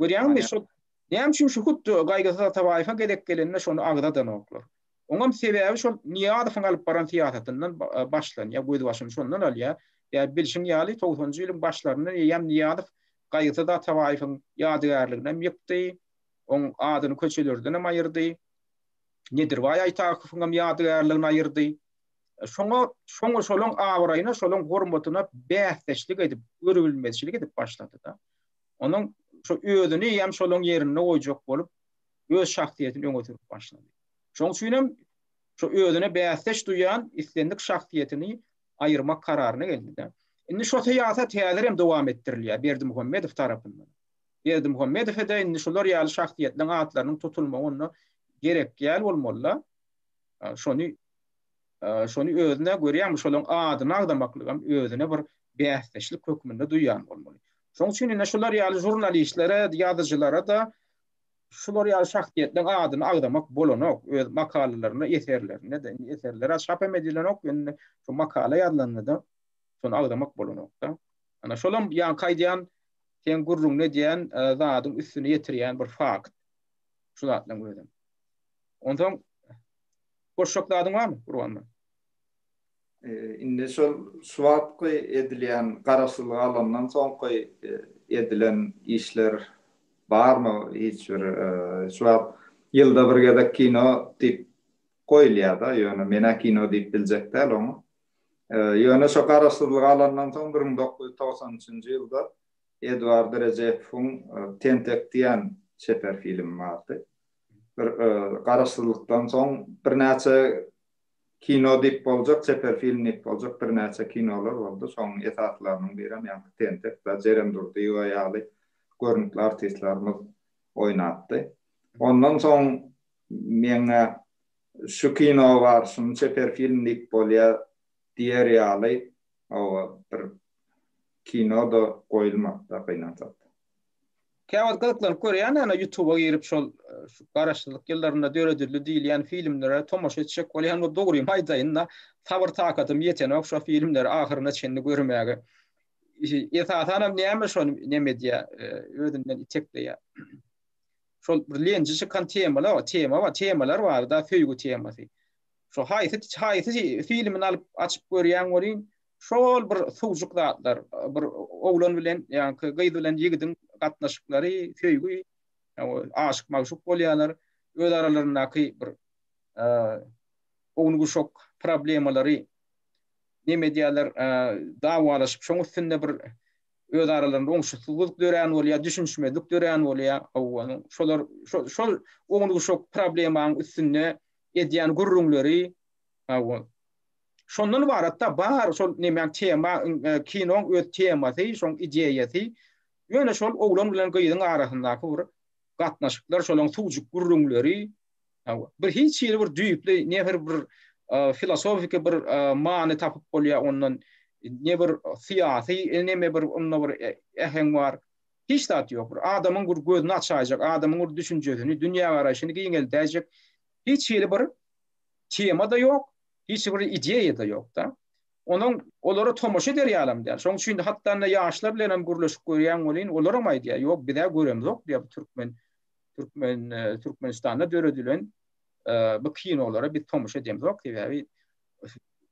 Speaker 1: Görýäňmi, şol näme üçin şu hut Gaýgysyz Atabaýewe gezek gelende şony agzadanoklar. Oňam sebäbi şol Nyýazowyň alyp baran syýasatyndan başlanýar, gözbaşyny şondan alýar. Ýa bilşiň ýaly, togsanjy ýylyň başlaryndan eýýäm Nyýazow Gaýgysyz Atabaýewiň ýadygärliginem ýykdy, oň adyny köçelerdenem aýyrdy. Nedirbaý Aýtakowyňam ýadygärligini aýyrdy. Şoňa, şoňa şolaň abraýyna, şolaň hormatyna bäsdeşlik edip, görübilmezçilik edip başlady-da. Onuň şu özüni hem şolaň ýerinde goýjak bolup, öz şahsyýetini öňe sürüp başlady. Şoň üçin hem şu özüne bäsdeş duýan islendik şahsyýetini aýyrmak kararyna geldi-de. Indi şo syýasat häzir hem dowam etdirilýär Berdimuhamedow tarapyndan. Berdimuhamedow-da indi şular ýaly şahsyýetleriň atlarynyň tutulmagy onda gerek däl bolmaly-da. Şony Şony özüne görýärmi, şolaryň adyny agzamaklygam özüne bir bäsdeşlik hökmünde duýýan bolmaly. Şonuň üçin ine şular ýaly žurnalistlere, ýazyjylara-da şular ýaly şahsyýetleriň adyny agzamak bolanok. Öz makalalarynda, eserlerinde-de, indi eserler-ä çap hem edilenok, indi şu makala ýazylanda-da şony agzamak bolanok-da. Ana şolam ýaňky aýdýan, seň gürrüňini edýän zadyň üstüni ýetirýän bir fakt. Şu zatlaryň özem. Onsoň Goşjak zadyň barmy, Gurbanmyrat?
Speaker 2: Indi şol şu wagtky edilýän garaşsyzlygy alandan soňky edilen işler barmy hiç bir şu wagt ýylda bir gezek kino diýip goýulýada ýöne menä kino diýip biljek däl oňa. Ýöne şo garaşsyzlygy alandan soň 1993-nji ýylda Eduard Rejepowyň Tentek diýen çeper filmi bardy. Bir garaşsyzlykdan soň birnäçe kino diýip boljak, çeper film diýip boljak birnäçe kinolar boldy. Şonuň esasylarynyň birem ýaňky Tentek we Jeren Durdyýewa ýaly görnükli artistlerimiz oýnapdy. Ondan soň meňňä şu kino bar, şuny çeper film diýip bolýar diýer ýaly hawa bir kino-da goýulmady-da gynansak.
Speaker 1: Käwagt gyzyklanyp görýän ýa ýutuba girip şol şu garaşsyzlyk ýyllarynda döredildi diýilýän filmlere tomaşa etjek bolýan bolup dogrymy aýdaýyn-da sabyr takatym ýetenok şo filmleri ahyryna çenli görmäge. Esasanam näme şony neme edýär, özünden itekleýär. Şol bir lenji çykan temalar, tema bar, temalar bar-da söýgi temasy. Şo haýsy haýsy filmini alyp açyp görýäň welin Şol bir suwjuk zatlar, bir oglan bilen, ýaňky gyz bilen ýigidiň gatnaşyklary, söýgi, aşyk-magşuk bolýarlar, öz aralaryndaky bir ownuk-uşak problemalary neme edýärler, dawalaşyp, şoň üstünde bir öz aralarynda oňşuksyzlyk dörän bolýar, düşünişmezlik dörän bolýar. Hawa, şolar şol ownuk-uşak problemanyň üstünde edýän gürrüňleri, hawa, Şondan ybaratda bar şol nemäň tema kinoň öz temasy, şoň ideýasy. Ýöne şol oglan bilen gyzyň arasyndaky bir gatnaşyklar, şolaň suwjuk gürrüňleri, bir hiç hili bir düýpli ne bir bir filosofiki bir many tapyp bolýar ondan. Ne bir syýasy neme bir onda bir äheň bar. Hiç zat ýok. Bir adamyň bir gözüni açaýjak, adamyň bir düşünjesini, dünýägaraýşyny giňeldäýjek hiç hili bir tema-da ýok, hiç bir ideýa-da ýok-da. Onuň olara tomaşa eder ýalam däl. Şonuň üçin hatda indi ýaşlar bilen hem gürleşip görýän welin, olaram aýdýar, ýok, biz-ä göremzok diýýär bu türkmen türkmen Türkmenistanda döredilen bu kinolara biz tomaşa edemzok, sebäbi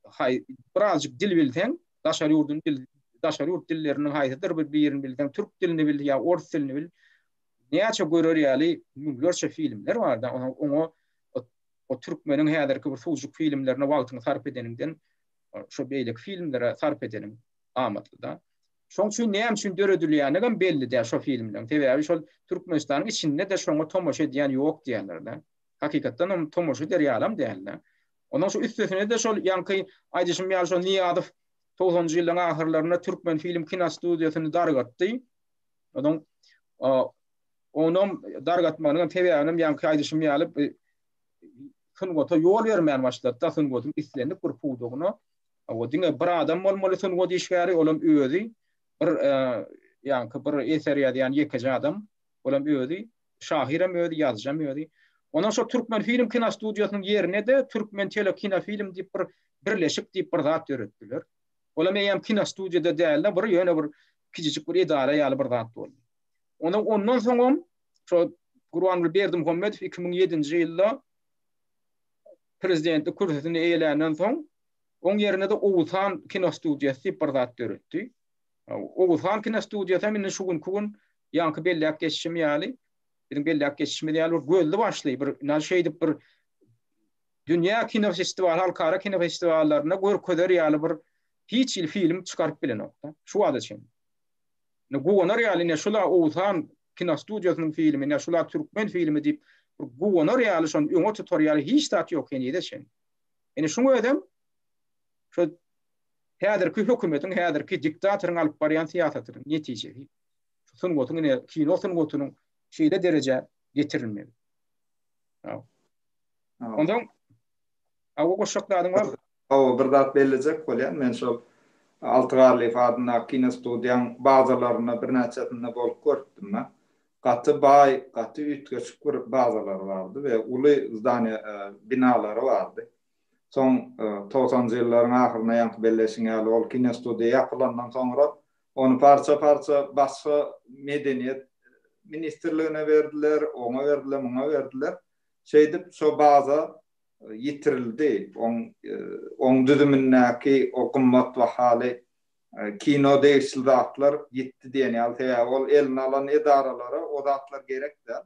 Speaker 1: haý birazjyk dil bilseň, daşary ýurduň dil daşary ýurt dilleriniň haýsydyr bir birini bilseň, türk dilini bil ýa ors dilini bil, näçe görer ýaly müňlerçe filmler bar-da, oňa o türkmeniň häzirki bir suwjuk filmlerine wagtyňy sarp edeniňden şo beýleki filmlere sarp edeniň amatly-da. Şoň üçin näme üçin döredilýändigem belli däl şo filmleriň. Sebäbi şol Türkmenistanyň içinde-de şoňa tomaşa edýän ýok diýýärler-de. Hakykatdan hem tomaşa eder ýalam däl-de. Ondan şu üstesine-de şol ýaňky aýdyşym ýaly şol Nyýazow togsanynjy ýyllaryň ahyrlarynda Türkmenfilm kinostudiýasyny dargatdy. Onuň onam dargatmagynyň sebäbinem ýaňky aýdyşym ýaly sungata ýol bermän başlady-da, sungatyň islendik bir pudagyna. O diňe bir adam bolmaly sungat işgäri, olam özi bir ýaňky bir eser ýazýan ýekeje adam, olam özi, şahyram özi, ýazyjam özi. Ondan şo Türkmenfilm kinostudiýasynyň ýerine-de Türkmen telekinofilm diýip bir birleşik diýip bir zat döretdiler. Olam eýýäm kinostudiýada däl-de, bir ýöne bir kiçijik bir edara ýaly bir zat boldy. Ondan ondan soňam şo Gurbanguly Berdimuhamedow 2007-nji ýylda prezidentlik kürsüsini eýeländen soň, oň ýerine-de Oguzhan kinostudiýasy diýip bir zat döretdi. Oguzhan kinostudiýasy hem indi şu günki gün ýaňky belläp geçişim ýaly, biziň belläp geçişimiz ýaly bir gözli başly bir ina şeýdip bir dünýä kinofestiwaly, halkara kinofestiwallarynda görkezer ýaly bir hiç hili film çykaryp bilenok-da. Şu wagta çenli. Ine guwanar ýaly ine şula Oguzhan kinostudiýasynyň filmi, ine şula türkmen filmi diýip bir guwanar ýaly şony öňe tutar ýaly hiç zat ýok henize çenli. Ine şuň özem şu häzirki hökümetiň, häzirki diktatoryň alyp barýan syýasatynyň netijesi. Şu sungatyň ine kino sungatynyň şeýle derejä getirilmegi. Ondan awa goşjak zadyň barmy?
Speaker 2: Hawa, bir zat bellejek bolýan, men şol Alty Garlyýew adyndaky kinostudiýaň bazalarynda birnäçesinde bolup görüpdim-de. Gaty baý, gaty üýtgeşik bir bazalary bardy we uly zdaniýa, binalary bardy. Soň togsanjy ýyllaryň ahyrynda ýaňky belleşiň ýaly ol kinostudiýa ýapylandan soňra ony parça-parça başga medeniýet ministrligine berdiler, oňa berdiler, muňa berdiler. Şeýdip şo baza ýitirildi. Oň oň düzümindäki o gymmat bahaly kino degişli zatlar ýitdi diýen ýaly. Sebäbi ol eline alan edaralara o zatlar gerek däl.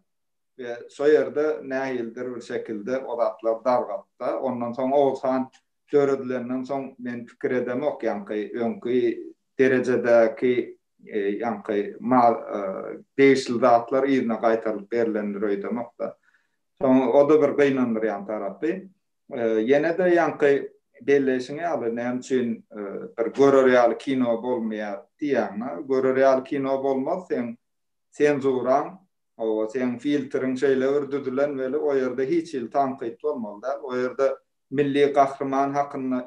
Speaker 2: We şo ýerde nähilidir bir şekilde o zatlar dargatdy. Ondan soň Oguzhan döredilenden soň men pikir edemok ýaňky öňki derejedäki ýaňky degişli zatlar yzyna gaýtarylyp berlendir öýdemok-da. Soň o-da bir gynandyrýan tarapy. Ýene-de ýaňky belleýşiň ýaly, näme üçin bir görer ýaly kino bolmaýar diýýäň-ä. Görer ýaly kino bolmaz, seň senzuraň, hawa, seň filtriň şeýle bir düzülen weli, o ýerde hiç hili tankyt bolmaly däl. O ýerde milli gahryman hakynda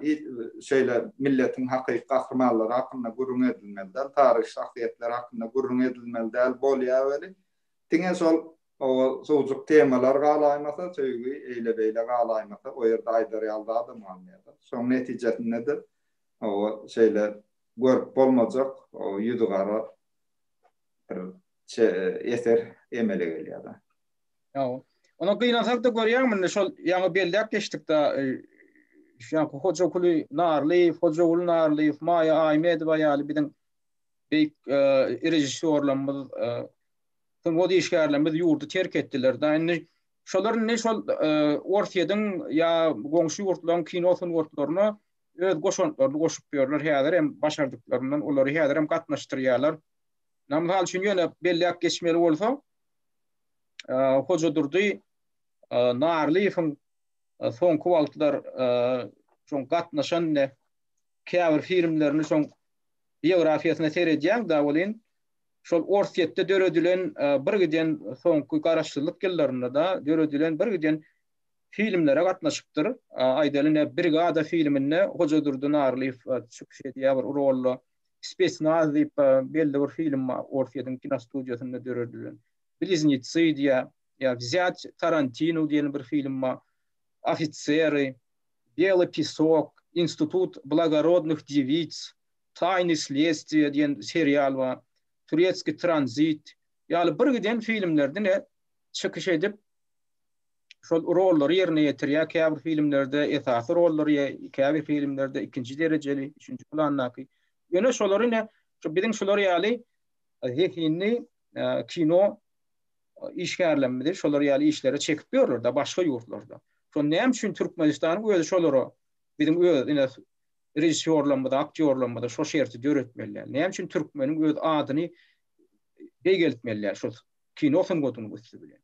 Speaker 2: şeýle milletiň hakyky gahrymanlary hakynda gürrüň edilmeli däl, taryhy şahsyýetler hakynda gürrüň edilmeli däl bolýar weli, diňe şol O suwjuk temalar galaýmasa, söýgi eýle-beýle galaýmasa, o ýerde aýdar ýaly zadam galmaýar-da. Şoň netijesinde-de o şeýle görüp bolmajak, o ýüzi gara bir eser emele gelýär-de.
Speaker 1: Ýa, Ona gynansak-da görýäňmi indi şol ýaňy belläp geçdik-de, şu ýaňky Hojaguly Narlyýew, Hojaguly Narlyýew, Maýa Aýmedowa ýaly biziň beýik režissýorlarymyz sungat işgärlerimiz ýurdy terk etdiler. Da indi şolar indi şol Orsýetiň ýa goňşy ýurtlaryň kino sungatlaryna öz goşantlaryny goşup ýörler. Häzir hem başardyklaryndan olary häzir hem gatnaşdyrýarlar. Na mysal üçin ýöne belläp geçmeli bolsa, Hojadurdy Narlyýewiň soňky wagtlar şoň gatnaşan käbir filmlerini şoň biografiýasyna seredýäň da welin şol Orsýetde döredilen bir giden soňky garaşsyzlyk ýyllarynda-da döredilen bir giden filmlere gatnaşypdyr. Aýdaly ine Brigada filminde Hojadurdy Narlyýew çykyş edýär bir rolda. Spesnaz diýip belli bir film bar, Orsýetiň kinostudiýasynda döredilen. Bliznetsy diýýär, ýa Wzýat Tarantino diýen bir film bar. Ofisery, Bely pesok, Institut blagorodnych dewic, Taýny sledstwiýa diýen serial bar. Turetskiý tranzit ýaly bir giden filmlerde ne çykyş edip, şol rollary ýerine ýetirýär. Käbir filmlerde esasy rollary, käbir filmlerde ikinji derejeli, üçünji plandaky. Ýöne şolary ine, şu biziň şular ýaly zehinli kino işgärlerimizi şolar ýaly işlere çekip ýörler-de başga ýurtlarda. Şo näme üçin Türkmenistanyň özi şolara biziň öz ine režissýorlarymyza, aktýorlarymyza şo şerti döretmeli däl? Näme üçin türkmeniň öz adyny beýgeltmeli däl şo kino sungatynyň üsti bilen?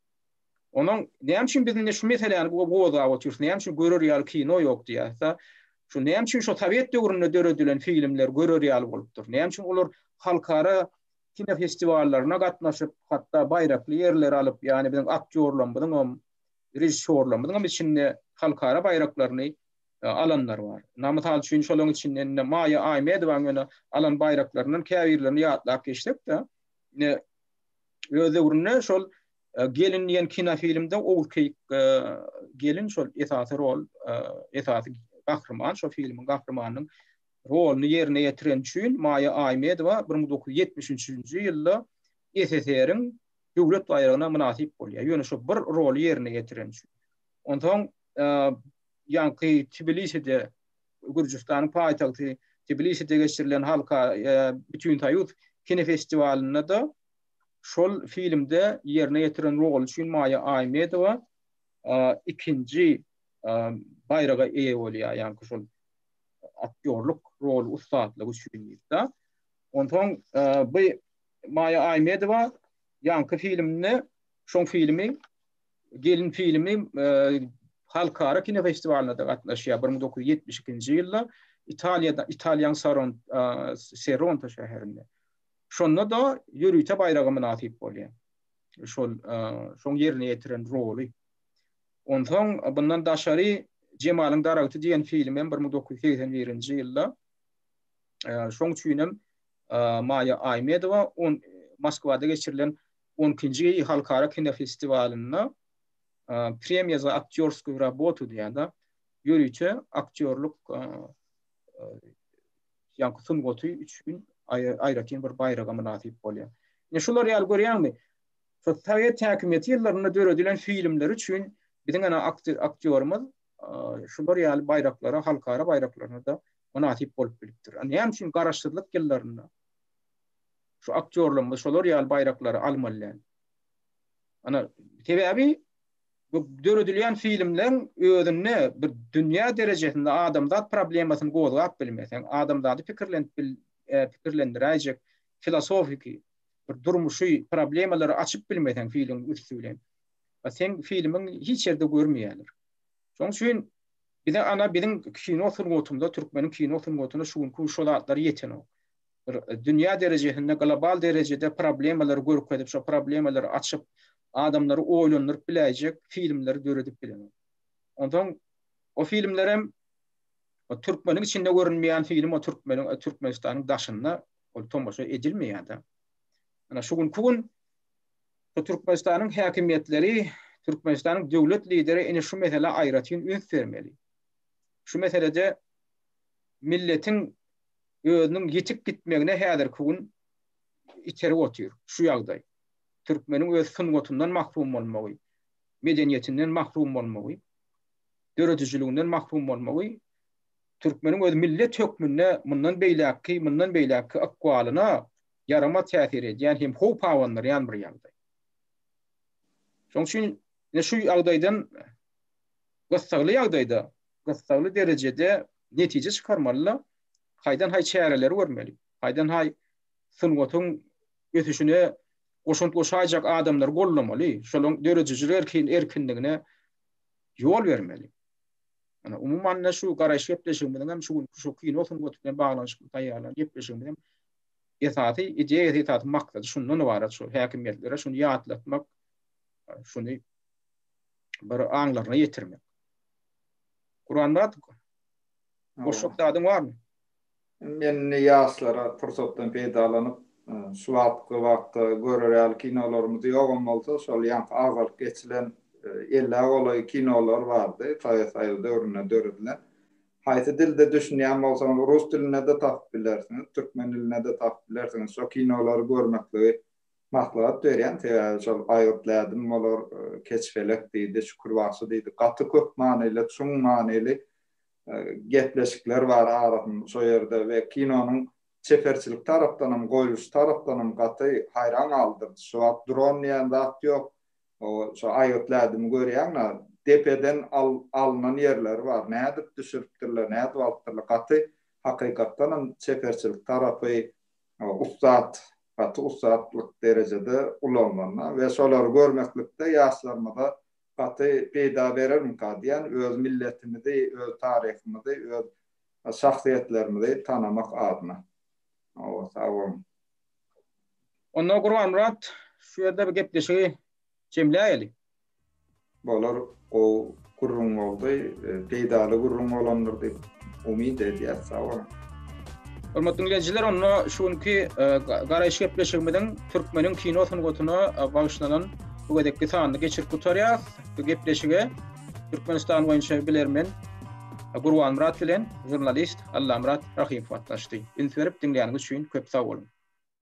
Speaker 1: Onuň näme üçin biz indi şu meseläni gozgap otyrys, näme üçin görer ýaly kino ýok diýýäs-de, şu näme üçin şo sowet döwründe döredilen filmler görer ýaly bolupdyr? Näme üçin olar halkara kinofestiwallaryna gatnaşyp, hatda baýrakly ýerleri alyp, ýagny biziň aktýorlarymyzyňam, režissýorlarymyzyňam içinde halkara baýraklaryny alanlar bar. Na mysal üçin şolaryň içinden indi Maýa Aýmedowaň ýöne alan baýraklaryndan käbirlerini ýatlap geçsek-de, ine öz döwründe şol Gelin diýen kinofilmde Ogulkeýik gelin şol esasy rol, esasy gahryman, şol filmiň gahrymanynyň roluny ýerine ýetireni üçin Maýa Aýmedowa 1973-nji ýylda SSR-iň döwlet baýragyna mynasyp bolýar. Ýöne şo bir roly ýerine ýetireni üçin. Onsoň ýaňky Tbiliside, Gürjüstanyň paýtagty Tbiliside geçirilen halka Bütinsoýuz kinofestiwalynda-da şol filmde ýerine ýetiren roly üçin Maýa Aýmedowa ikinji baýraga eýe bolýar, ýaňky şol aktýorlyk rol ussatlygy üçin diýip-de. Onsoň bu Maýa Aýmedowa ýaňky filminde, şoň filmi Gelin filmi halkara kinofestiwalyna-da gatnaşýar 1972-nji ýylda Italiýada, Italiýanyň Saron, Seronto şäherinde. Şonda-da ýörite baýraga mynasyp bolýar. Şol şoň ýerine ýetiren roly. Onsoň bundan daşary Jemalyň daragty diýen film hem 1981-nji ýylda şoň üçin hem Maýa Aýmedowa on Moskwada geçirilen on ikinji halkara kinofestiwalynda Premiýa za aktýorskuýu rabotu diýýär-de, ýörite aktýorlyk ýaňky sungaty üçin aýratyn bir baýraga mynasyp bolýar. Ine şular ýaly görýäňmi? Şo sowet häkimiýeti ýyllarynda döredilen filmler üçin biziň ana aktýorymyz şular ýaly baýraklara, halkara baýraklaryna-da mynasyp bolup bilipdir. Näme üçin garaşsyzlyk ýyllarynda şu aktýorlarymyz şolar ýaly baýraklary almaly däl? Ana, sebäbi bu döredilýän filmleň özünde bir dünýä derejesinde adamzat problemasyny gozgap bilmeseň, adamzady pikirlenip bil, e, pikirlendiräýjek filosofiki bir durmuşy problemalary açyp bilmeseň filmiň üsti bilen, seň filmiň hiç ýerde görmeýärler. Şonuň üçin bize ana biziň kino sungatymyzda, türkmeniň kino sungatyna şu günki şo zatlar ýetenok. Bir dünýä derejesinde, global derejede problemalary görkezip, şo problemalary açyp, adamlary oýlandyryp biläýjek filmleri döredip bilenok. Onsoň o filmlerem o türkmeniň içinde görünmeýän film o türkmeniň Türkmenistanyň daşynda ol tomaşa edilmeýär-de. Ana şu günki gün şu Türkmenistanyň häkimiýetleri, Türkmenistanyň döwlet lideri ine şu meselä aýratyn üns bermeli. Şu meselede milletiň özüniň ýitip gitmegine häzirki gün iterip otyr şu ýagdaý. Türkmeniň öz sungatyndan mahrum bolmagy, medeniýetinden mahrum bolmagy, döredijiliginden mahrum bolmagy türkmeniň öz millet hökmünde mundan beýläkki, mundan beýläkki ykbalyna ýaramaz täsir edýän hem howp abandyrýan bir ýagdaý. Şonuň üçin ine şu ýagdaýdan gyssagly ýagdaýda, gyssagly derejede netije çykarmaly-da, haýdan-haý çäreleri görmeli. Haýdan-haý sungatyň ösüşine goşant goşaýjak adamlary goldamaly, şolaryň döredijilik erkin erkinligine ýol bermeli. Ana, umuman ine şu garaýyş gepleşigimiziň hem şu günki şu kino sungaty bilen baglanyşykly taýýarlan gepleşigimiziň esasy ideýasy, esasy maksady şundan ybarat, şu häkimiýetlere şuny ýatlatmak, şuny bir aňlaryna ýetirmek. Gurbanmyrat, goşjak zadyň barmy?
Speaker 2: Men indi ýaşlara pursatdan peýdalanyp, şu wagtky wagtda görer ýaly kinolarymyz ýogam bolsa, şol ýaňky agzalyp geçilen ellä golaý kinolar bardy, Sowet Soýuzy döwründe döredilen. Haýsy dilde düşünýän bolsaňyz, rus dilinde-de tapyp bilersiňiz, türkmen dilinde-de tapyp bilersiňiz. Şo kinolary görmekligi maslahat berýän, sebäbi şol Aýgytly ädim bolar, Keçpelek diýdi, Şükür bagşy diýdi, gaty köp manyly, çuň manyly gepleşikler bar arasynda şo ýerde we kinonyň çeperçilik tarapdanam, goýluş tarapdanam gaty haýran galdyrdy. Şu wagt dron diýen zat ýok. O şo Aýgytly ädimi görýäň-ä, depeden alnan ýerleri bar. Nädip düşüripdirler, nädip alypdyrlar, gaty hakykatdanam çeperçilik tarapy ussat, gaty ussatlyk derejede ulanylan we şolary görmeklikde ýaşlarymyza gaty peýda berermika diýýän, öz milletimizi, öz taryhymyzy, öz şahsyýetlerimizi tanamak adyna. Hawa, sag boluň.
Speaker 1: Onda Gurbanmyrat, şu ýerde bir gepleşigi jemläýeli.
Speaker 2: Bolar, gowy gürrüň boldy, peýdaly gürrüň bolandyr diýip umyt edýäs. Sag boluň.
Speaker 1: Hormatly diňleýjiler, onda şu günki Garaýyş gepleşigimiziň türkmeniň kino sungatyna bagyşlanan bu gezekki sanyny geçirip gutarýas. Bu gepleşige Türkmenistan boýunça bilermen Gurbanmyrat bilen žurnalist Allamyrat Rahymow gatnaşdy. Üns berip diňläniňiz üçin köp sag boluň.